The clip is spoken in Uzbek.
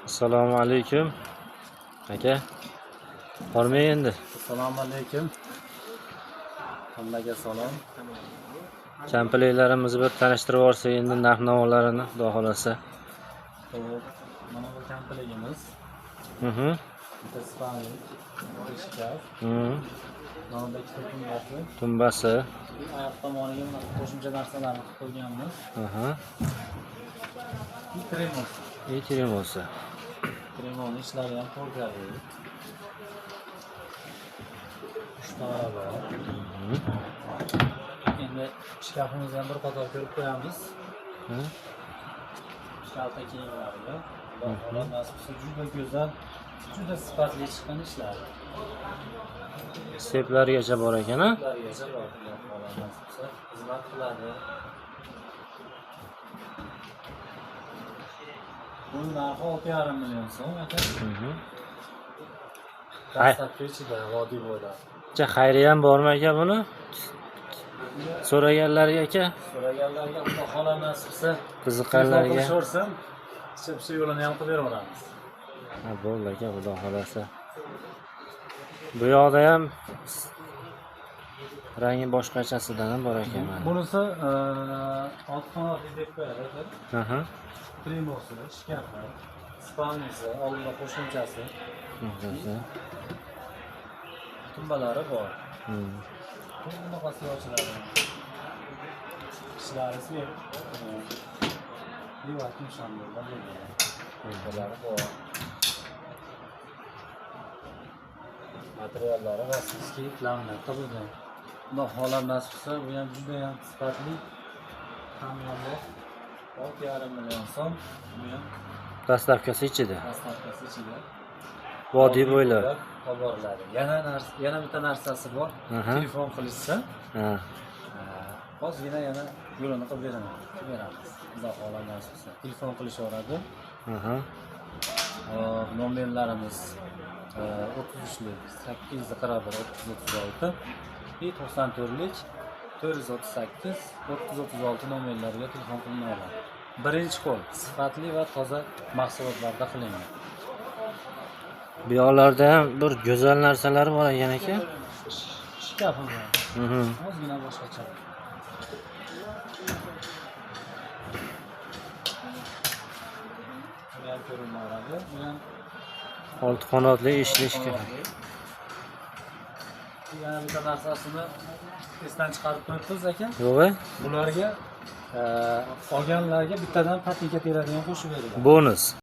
Assalomu alaykum. Aka. Hormang endi. Assalomu alaykum. Hammaga salom. Komplektlarimizni bir tanishtirib yuborsak endi narx-navolarini, xudo xolasa. Xo'p, mana bu komplektimiz. Bitta спальник, bir shkaf, yonida ikkita tumbasi, Tumbasi. Oyoq tomoniga mana qo'shimcha narsalarni qilib qo'yganmiz. И tremos. И tremosi. Tremoni ishlari ham to'lg'ali. Uchta bor. Endi shkafimizni ham bir qator ko'rib qo'yamiz. Kalta kiyimlarga. Xudo xohlasa, nasib qilsa juda go'zal, juda sifatli chiqqan ishlari. Steplarigacha bor ekan, a? Ulargacha bor, Xudo xohlasa, nasib qilsa xizmat qiladi. Buni narxi 6,5 million so'm aka. Dastlabki ichida vodiy bo'ylab. Aka, xayri ham bormi aka buni? So'raganlarga aka, So'raganlarga Xudo xohlasa, nasib qilsa telefon qiziqqanlarga. qilishaversin. Picha yo'lini ham qilib beraveramiz. Ha, bo'ldi aka, xudo xolasa. Bu yoqda ham rangi boshqachasidan ham bor ekan mana. Bunisi olti qanotli deb qo'yadi aka. Primosi, shkafi, спальни si, oldida qo'shimchasi, Qo'shimchasi. Tumbalari bor. Bunaqasi ochiladi. Ishlari svet. Vakuum shamdonda bo'lgan. Tumbalari bor. Materiallari российский laminatda bo'lgan. Xudo xohlab nasib qilsa, bu ham juda ham sifatli hamyonbop. 6,5 million so'm. Bu ham Доставка si ichida. Доставка si ichida. Vodiy bo'ylab. Olib boriladi. Yana bitta narsasi bor. Telefon qilishsa, ozgina yana yo'lini qilib beraman. Qilib beramiz. Xudo xohlab nasib qilsa. Telefon qilishaveradi. Hop, nomerlarimiz 33lik 841 30 36 и 94lik 438 30 36 nomerlariga telefon qilinadi. Birinchi qo'l, sifatli va toza mahsulotlarda qilingan. Bu yoqlarda ham bir go'zal narsalar bor ekan aka. Shkafi bor. Ozgina boshqacha. Bu ham ko'rinaveradi. Bu ham Olti qanotli ishli shkaf. Yana bitta narsasini esdan chiqarib qo'yibmiz aka. Yo'q-e? Bularga olganlarga bittadan patika teradigan qo'shib beriladi. Bonus.